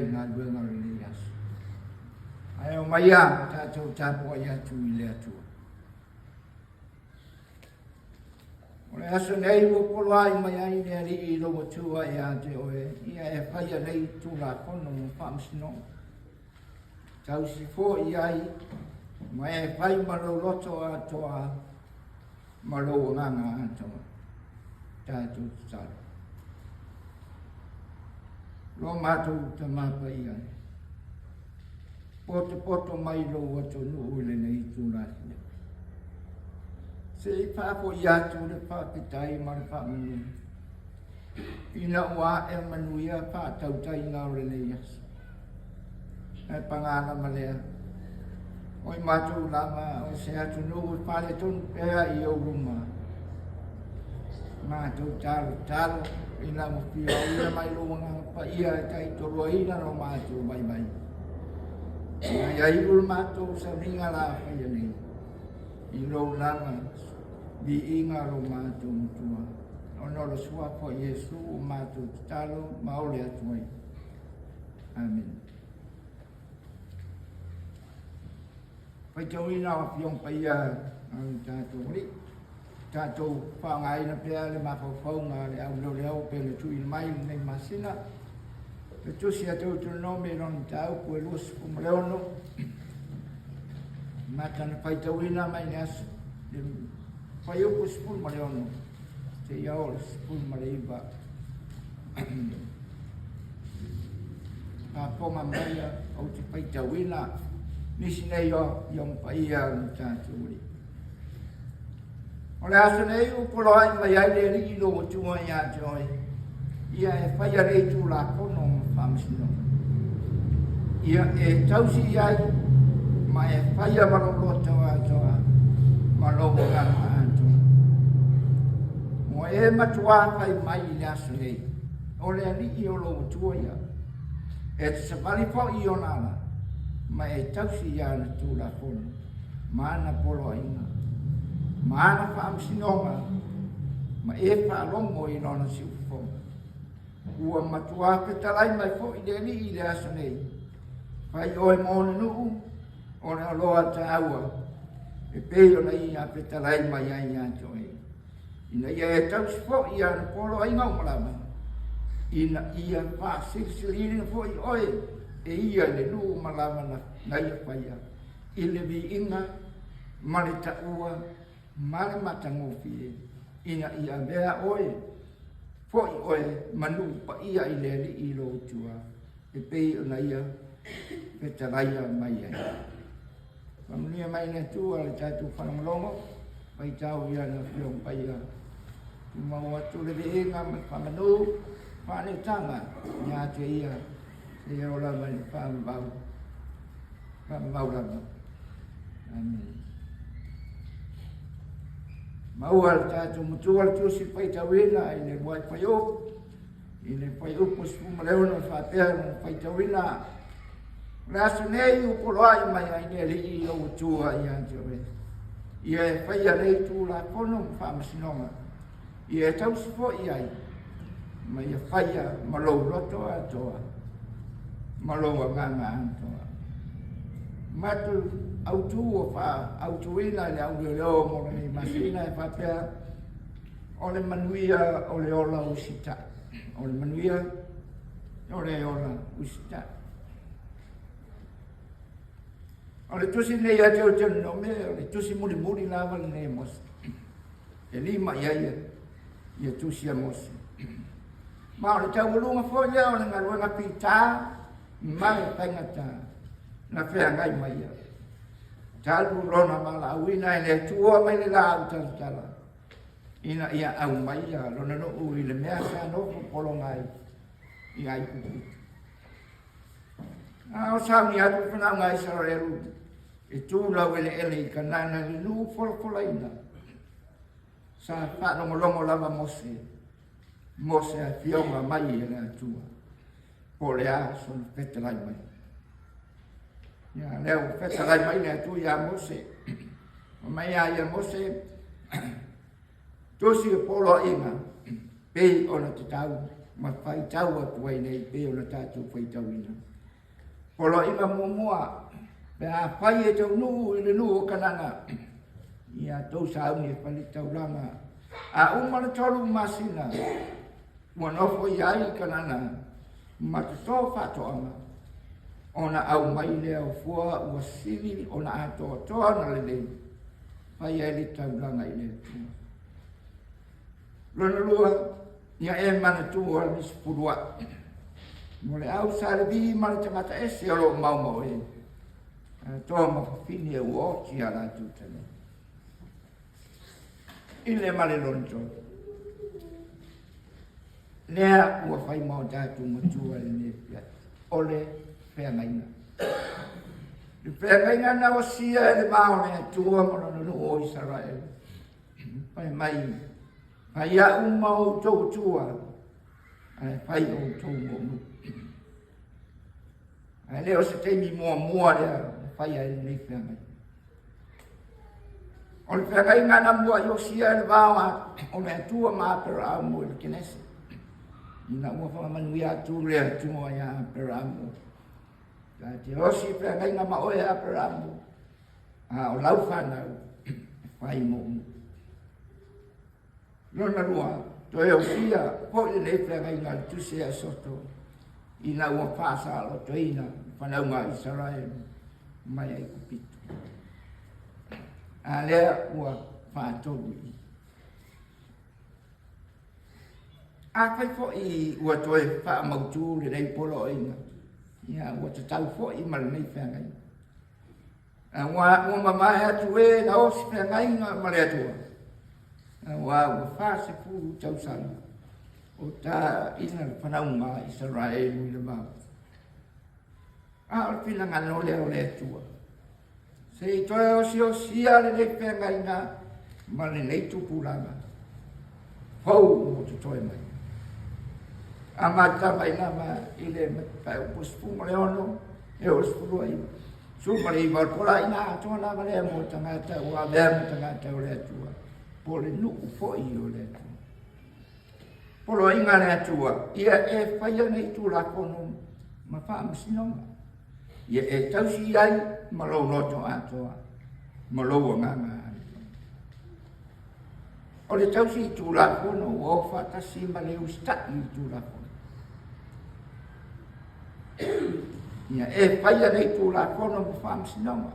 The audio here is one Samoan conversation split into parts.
i galuega o lenei aso. Ae omaia tatou tapuai atu i le Atua. O le aso nei ua poloai mai ai le Alii i lou Atua ia te oe, ia e faia nei Tulafono ma faamasinoga. Tausi foi ai ma e fai ma lou loto atoa ma lou agaga atoa. Tatou tatalo. Lo matou Tama Paia, potopoto mai lou atunuu i lenei itula afiafi. Se i faafoi atu le faafetai ma le faamanu ina ua ae manuia faatautaiga o lenei aso. Ae paga lava lea, o i matou lava o se atunuu e faaletonu pea i ou luma. Matou talotalo ina ua fia auina mai lou Agaga Paia e taitoluaina lo matou vaivai. Ina ia iu le matou sauniga la faia nei, i lou lava viiga lo matou Matua, ona o le suafa o Iesu ua matou tatalo ma ole atu ai. Amene. Faitauina o Afioga Paia a le tatou Alii, tatou faaaogaina pea le mafaufauga a le au leoleo pe le tuuina mai i lenei masina. Le tusi a Teutonomi i lona mataupu e 26, mata na faitauina mai le aso, le fuaiupu 16, seia oo i le 19. Faafofoga mai ou te faitauina nisi nei o Afioga Paia o le tatou Alii. O le aso nei ua poloai mai ai le Alii lou Atua ia te oe, ia e faia nei Tulafono ma faamasinoga. Ia e tausi i ai ma e faia ma lou loto atoa ma lou agaga atoa. Ua e matuā fai mai i le aso nei, o le Alii o lou Atua ia. E te savali foi i ona ala, ma e tausi i ana Tulafono, ma ana poloaiga, ma ana faamasinoga, ma e faalogo i lona siufofoga. Ua matuā fetalai mai foi le Alii i le aso nei, fai oe mo ona nuu, o le oloa taua, e pei ona ia fetalai mai ai ia te oe. Ina ia e tausi foi i ana poloaiga uma lava, ina ia faasilisiliina foi oe e ia i le nuu uma lava na ia faia, i le viiga ma le taua ma le matagofie, ina ia avea oe foi oe ma nuu paia i le Alii lou Atua, e pei ona ia fetalaia mai ai. Faamanuia mai le Atua le tatou faalogologo, faitau i ana Afioga Paia. Tumau atu le viiga ma le faamanu, faaneetaga ia te ia, seia oo lava i le faavavau, faavavau lava. Amene. Maua le tatou Matua le tusi faitauina i le muai fuaiupu, i le fuaiupu 16 faapea lona faitauina. O le aso nei ua poloai mai ai le Alii lou Atua ia te oe, ia e faia nei Tulafono ma faamasinoga, ia e tausi foi ai, ma ia faia ma lou loto atoa, ma lou agaga atoa. Matou autu ua faaautuina i le au leoleo mo lenei masina e faapea, o le manuia o le ola usitai. O le manuia o le ola usitai. O le tusi lenei ia te Deuteronome, o le tusi mulimuli lava lenei a Mose. E lima i ai ia tusi a Mose. Ma o le taualuga foi lea o le galuega fita ma le faigata na feagai mai ai. Talu lona valaauina e le Atua mai le laau talatala ina ia aumaia lona nuu i le mea sa nofo pologa ai i Aikuputu. A o sauni atu le fanauga a Isaraelu e tu laueleele i Kanana i le nuu folafolaina. Sa faalogologo lava Mose mo se afioga mai e le Atua, po o le a sona fetalai mai. Ia, lea ua fetalai mai le Atua ia Mose, fai mai a ia Mose, tusi o poloaiga, pei ona tatau ma faitau atu ai nei, pei ona tatou faitauina. Poloaiga muamua, pe afai e taunuu i le nuu o Kanana, ia tou sauni e fai le taulaga. A uma le 3 masina, ua nofo i ai i Kanana ma toto faatoaga, ona aumai lea o fua ua sili ona atoatoa ona lelei, fai ai le taulaga i le Atua. Lona lua, ia e manatua le sefuluai mo le au sa Levi ma le tagata ese o lo o maomaoe, atoa ma fafine ua oti a latou tane. I le ma le lona tolu, lea ua fai ma o tatou matua i lenei afiafi, o le feagaiga. Le feagaiga na osia e le va o le Atua ma lona nuu o Isaraelu. Fai mai, fai au ma outou Atua, ae fai outou ma ou nuu. Ae le o se taimi muamua lea e fai ai lenei feagaiga. O le feagaiga na mua'i osia e le va o le Atua ma Aperaamu i le Kenese, ina ua faamanuia atu le Atua iā Aperaamu. Ta te osi feagaiga ma oe Aperaamu, a o lau fanau e fai mo nuu. Lona lua, toe osia foi lenei feagaiga a le Tusi a Soto ina ua faasalotoina le fanauga a Isaraelu mai Aikupito. A lea ua faatolu i i. Afai foi ua toe faamautu lenei poloaiga, ia ua tatau foi ma lenei feagaiga. Aua ua mamae atu e na osi feagaiga ma le Atua. Aua ua 40 tausaga o taina le fanauga a Isaraelu i le vao. A o le finagalo lea o le Atua. Se i toe osiosia lenei feagaiga ma lenei tupulaga fou ua totoe mai. Amata mai lava i le mataupu 16 e oo 19. 19 o le poloaiga atoa lava lea mo tagata ua avea ma tagata o le Atua, po o le nuu foi o le Atua. Poloaiga a le Atua, ia e faia nei Tulafono ma faamasinoga, ia e tausi i ai ma lou loto atoa ma lou agaga atoa. O le tausi i Tulafono ua o faatasi ma le usitai i Tulafono. Ia e faia nei Tulafono ma faamasinoga.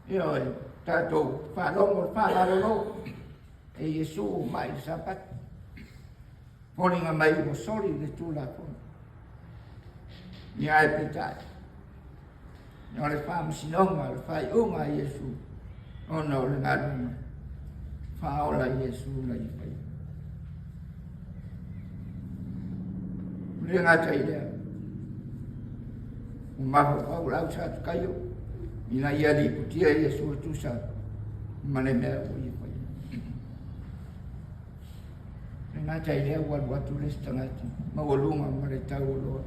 Ioe, tatou faalogo le faamalolo e Iesu mai le Sapati. Foliga mai ua soli le Tulafono. Ia ae peitai, o le faamasinoga, o le faaiuga a Iesu, ona o le galuega faaola Iesu na ia faia. Le gata i lea, ua mafaufau le au Satukaio ina ia lipotia Iesu e tusa ma le mea ua ia faia. Le gata i lea ua alu atu le isi tagata maualuga ma le taualoa.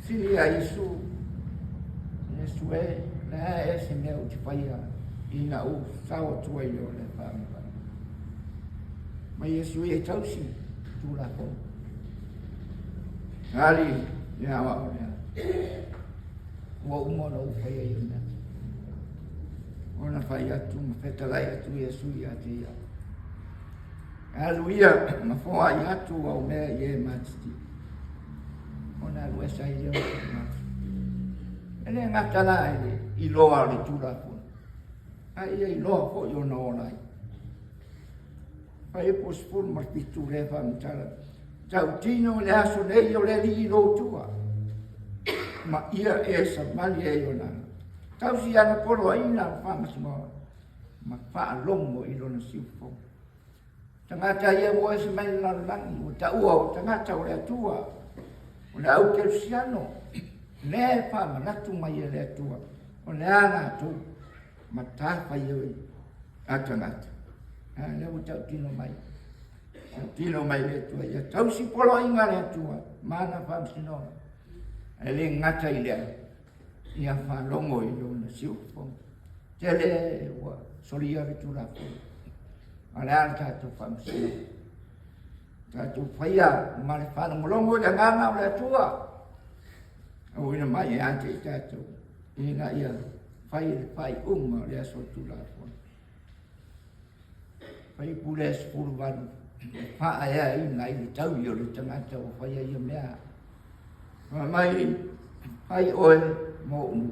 Sili ia Iesu, Iesu e, le a e se mea ou te faia ina ou sao atu ai o le faamavae. Ma Iesu ia i tausi Tulafono. Ali le aoao lea. Ua uma ona ou faia ia mea. Ona fai atu ma fetalai atu Iesu ia te ia. Alu ia ma foai atu au mea i e matiti. Ona alu ese ai lea o le matiti. E le gata la i le iloa o le Tulafono, a ia iloa foi ona ola ai. Fuaiupu 17 lea faamatala. Tautino i le aso nei o le Alii lou Atua, ma ia e savali ai ona tausi ana poloaiga o faamasinoga ma faalogo i lona siufofoga. Tagata ia ua ese mai le lalolagi, ua taua o tagata o le Atua, o le au kerisiano, lea e faamanatu mai e le Atua, o le a latou matafaioi a tagata. A lea ua tautino mai, tautino mai le Atua, ia tausi poloaiga a le Atua ma ana faamasinoga. E le gata i lea, ia faalogo i lona siufofoga. Tele ua solia le Tulafono. A o le a le tatou faamasinoga? Tatou faia ma le faalogologo i le agaga o le Atua. Auina mai ia te i tatou, ina ia fai le faaiuga o le aso Tulafono. Fai pule 18 e faaeaina ai le taui o le tagata ua faia ia mea. Fai mai, fai oe mo ou,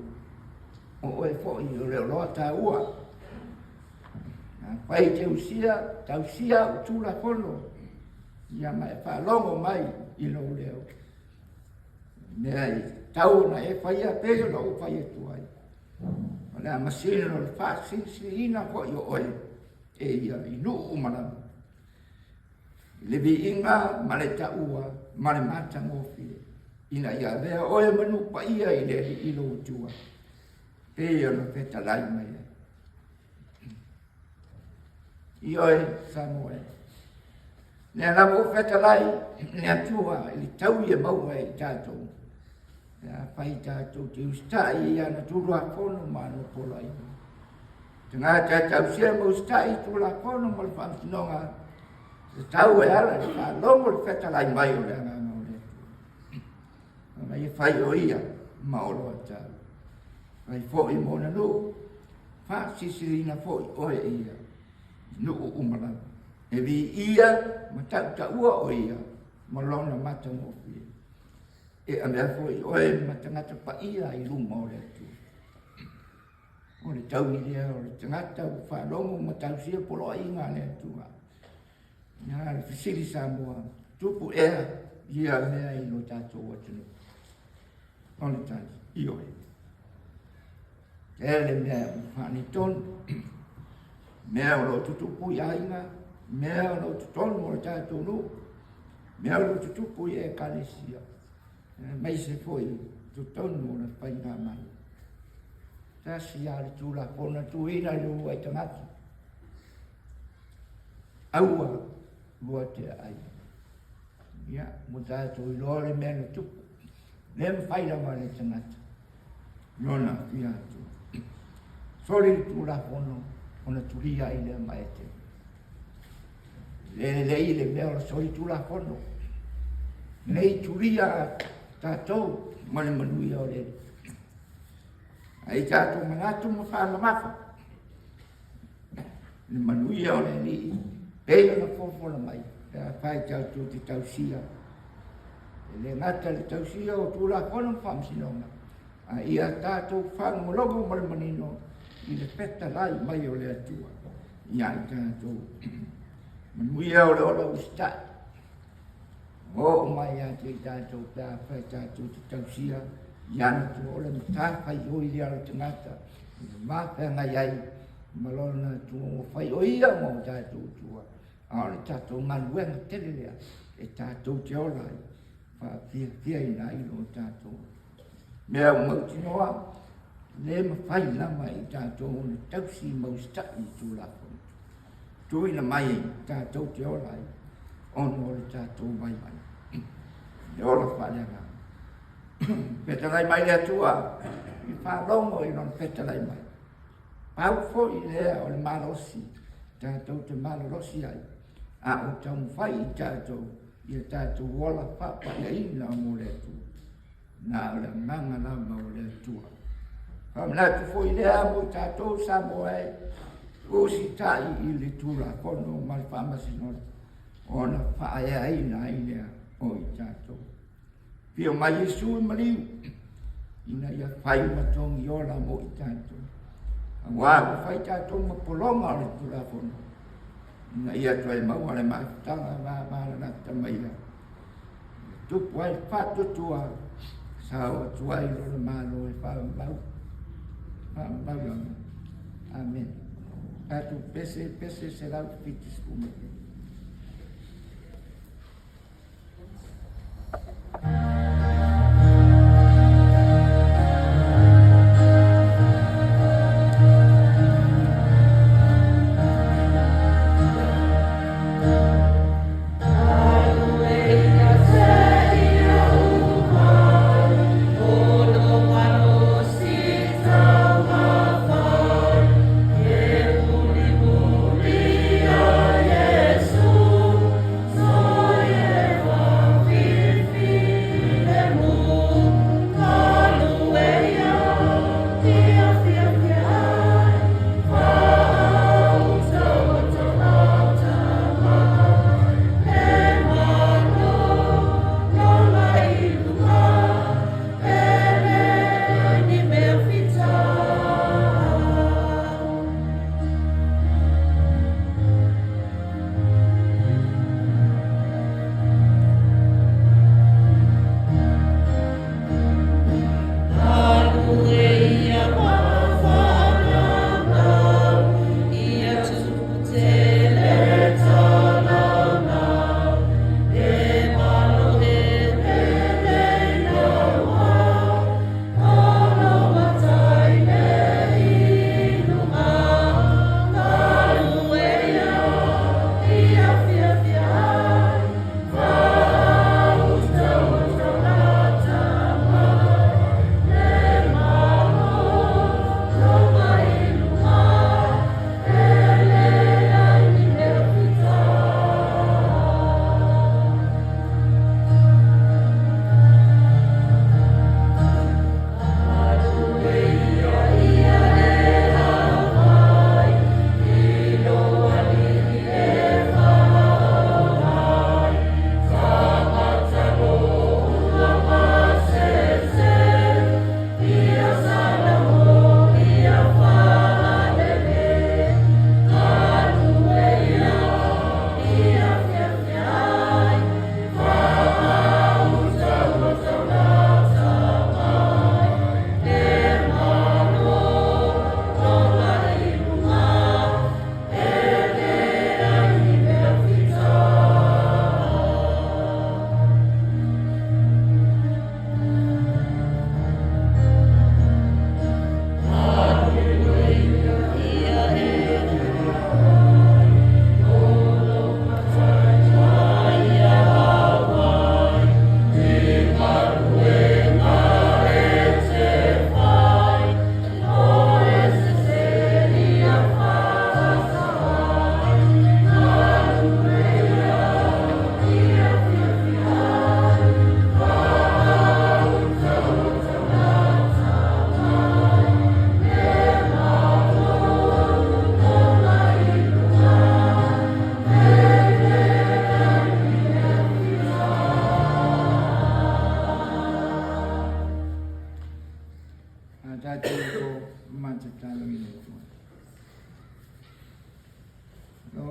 o oe foi o le oloa taua. Afai e te usia, tausia au Tulafono, ia ma e faalogo mai i lou leo. Mea e tatau ona e faia pei ona ou fai atu ai. O le a masino o le faasilisiliina foi o oe e ia i nuu uma lava. I le viiga ma le taua ma le matagofie, ina ia avea oe ma nuu paia i le Alii lou Atua, pei ona fetalai mai ai. Ioe, Samoa e. Lea lava ua fetalai le Atua i le taui e maua e i tatou. Pe afai tatou te usitai i ana Tulafono ma ana poloaiga. Tagata e tausia ma usitai i Tulafono ma le Faamasinoga, tatau e ala i le faalogo le fetalai mai o le Agaga o le Atua. Ona ia fai o ia ma oloa tau. Fai foi mo ona nuu, faasilisiliina foi oe e ia, i nuu uma lava. E viia ma tautaua o ia ma lona matagofie. E avea foi oe ma tagata paia i luma o le Atua. O le taui lea o le tagata ua faalogo ma tausia poloaiga a le Atua. Ia le fesili Samoa, tupu ea ia mea i lo tatou atunuu? O le tali, ioe. Tele mea ua faaletonu, mea o lo o tutupu i aiga, mea o lo o totonu o le tatou nuu, mea o lo o tutupu i ekalesia, aemaise foi totonu o le faigamalo. Tasi lava le Tulafono na tuuina i le uluai tagata, aua lua te ai. Ia, ua tatou iloa le mea na tupu. Le mafai lava le tagata lona fia atu. Soli le Tulafono ona tulia ai lea ma Eteni. Le lelei le mea o le soli Tulafono. Nei tulia tatou ma le manuia o le Alii. Ai tatou manatu ma faamamafa le manuia o le Alii pei ona fofola mai pe afai tatou te tausia. E le gata le tausia o Tulafono ma Faamasinoga, a ia tatou faalogologo ma le manino i le fetalai mai o le Atua ia i tatou. Manuia o le ola usitai. Oo mai ia te i tatou pe afai tatou te tausia i ana tua o le matafaioi lea o le tagata i le mafeagai ai ma lona Atua ua fai o ia ma o tatou Atua, a o le tatou galuega tele lea e tatou te ola ai faafiafiaina ai lo tatou mea ua mautinoa le mafai lava i tatou ona tausi ma usitai i Tulafono tuuina mai tatou te ola ai ona o le tatou vaivai le ola faaleagaga. Fetalai mai le Atua i faalogo i lona fetalai mai. Pau foi lea o le malosi tatou te malolosi ai a o taumafai i tatou ia tatou ola faapaiaina mo le Atua. Na o le agaga lava o le Atua. Faamanatu foi lea mo i tatou Samoa e usitai i le Tulafono ma le Faamasinoga ona faaeaina ai lea o i tatou. Afio mai Iesu i maliu ina ia fai ma togi ola mo i tatou. Aua ua fai tatou ma pologa o le Tulafono ina ia toe maua le mafutaga vavalalata mai ai. Tupu ai le faatuatua sao atu ai lona Malo e faamau faamau lava. Amen. Tatou pese pese 173.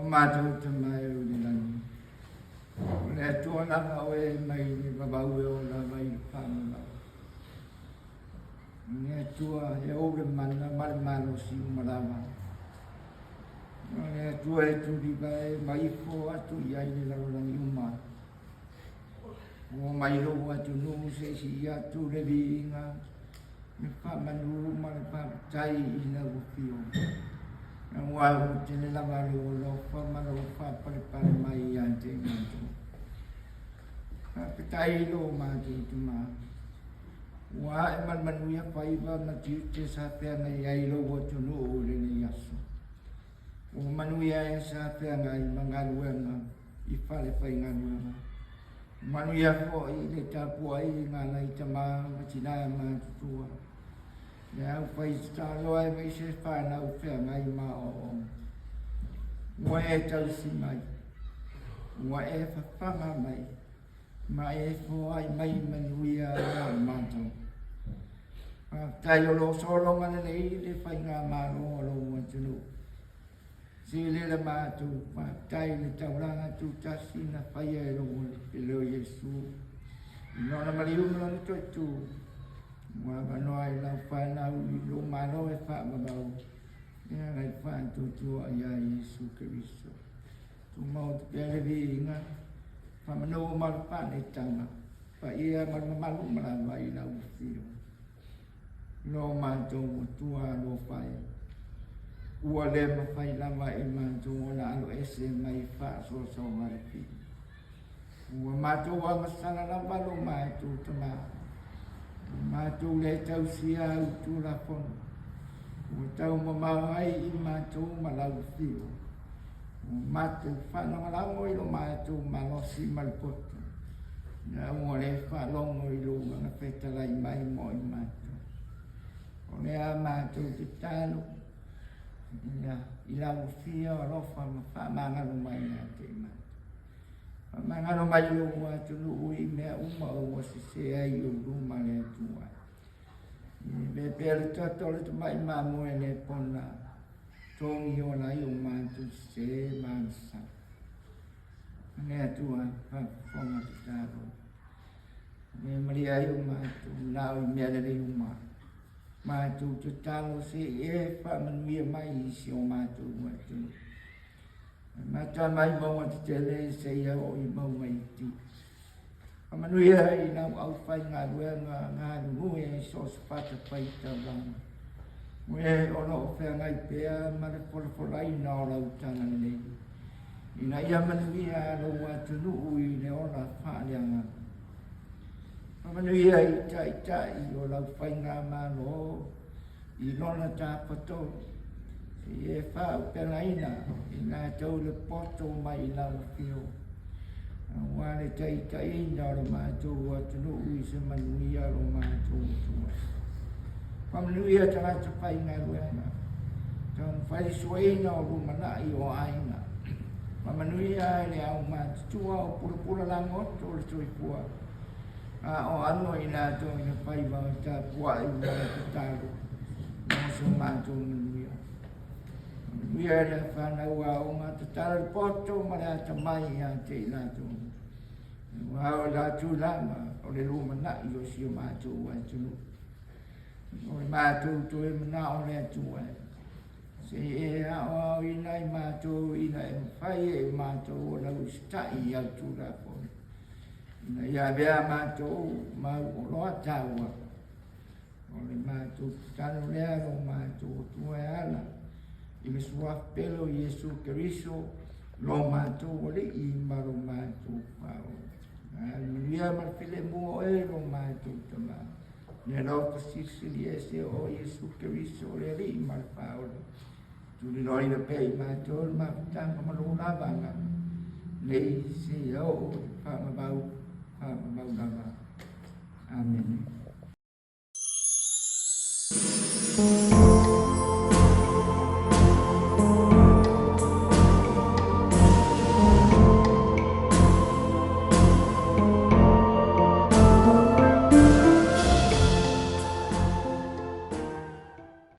matou Tama e o i le lagi, o le Atua lava oe mai le vavau e oo lava i le faavavau. O le Atua e ou le mana ma le malosi uma lava. O le Atua e tulivae ma ifo atu i ai le lalolagi uma. Ua mai lou atunuu se i sii atu le viiga, le faamanu ma le faafetai i lau Afioga. Aua ua tele lava lou alofa ma lou faapalepale mai ia te matou. Faafetai i lo matou Tama, ua ae ma le manuia faiva ma tiute sa feagai ai lou atunuu i lenei aso. Ua manuia e sa feagai ma galuega i fale faigaluega. Manuia foi i le tapuaiga a nai tama ma tina matutua, le aufai tatalo aemaise fanau feagai ma aoaoga. Ua e tausi mai, ua e fafaga mai, ma e foai mai manuia ia matou. Faafetai o lo o sologa lelei le faigamalo a lou atunuu. Sili le matou faafetai i le taulaga tutasi na faia e lou Alii o Iesu. I lona maliu ma lona toetu, ua avanoa i lau fanau i lou Malo e faavavau e ala i le faatuatua ia Iesu Keriso. Tumau pea le viiga, faamanu ma le faaneetaga, paia ma le mamalu ma lava i lau afio. Lo matou Atua alofa e, ua le mafai lava e matou ona aloese mai faasoasoaga le pili. Ua matou agasala lava lo matou Tama, ua matou le tausia au Tulafono, ua taumamao ai i matou ma lau afio. Ua matou faalagolago i lo matou malosi ma le poto, ina ua le faalogo i lou agaga fetalai mai mo i matou. O lea matou tatalo i lau afio alofa ma faamagalo mai ia te i matou. Faamagalo mai lou atunuu i mea uma ua sese ai i ou luma le Atua. E pea le toto o le tamai mamoe le pona togi ola ai o matou sese ma agasala. Le Atua faafofoga tatalo. E malia ai o matou manao i mea lelei uma. Matou tatalo se i e faamanuia mai i si o matou atunuu. Mata mai mauga tetele seia oo i mauga iti. Faamanuia i lau aufaigaluega galulue i so o se fatafaitaulaga. O e o lo o feagai pea ma le folafolaina o lau tagalelei, ina ia manuia lou atunuu i le ola faaleagaga. Faamanuia i taitai o lau faigamalo i lona tafatolu, seia e faaupelaina i latou le poto mai i lau afio, aua le taitaiina o le matou atunuu i se manuia lo matou Atua. Faamanuia tagata faigaluega, taumafai suaina o lumanai o aiga. Faamanuia i le au matutua o pulapula lagoto o le soifua, a o alo i latou i le faiva o tapuai ma le tatalo mo so matou manuia. Manuia le fanau aoga, tatalo le poto ma le atamai ia te i latou. Aua o latou lava o le lumanai o si o matou atunuu. O le matou toe manao le Atua e. Se i e aoaoina i matou ina e mafai e matou ona usitai i au Tulafono. Ina ia avea matou mau oloa taua, o le matou tatalo lea lo matou Atua e ala i le suafa pele o Iesu Keriso, lo matou Alii ma lo matou Faaola. A manuia ma le filemu o oe lo matou Tama, le alofa silisili ese o Iesu Keriso le Alii ma le Faaola. Tuliloaina pea i matou le mafutaga ma lou lava agaga, nei seia oo i le faavavau, faavavau lava. Amene.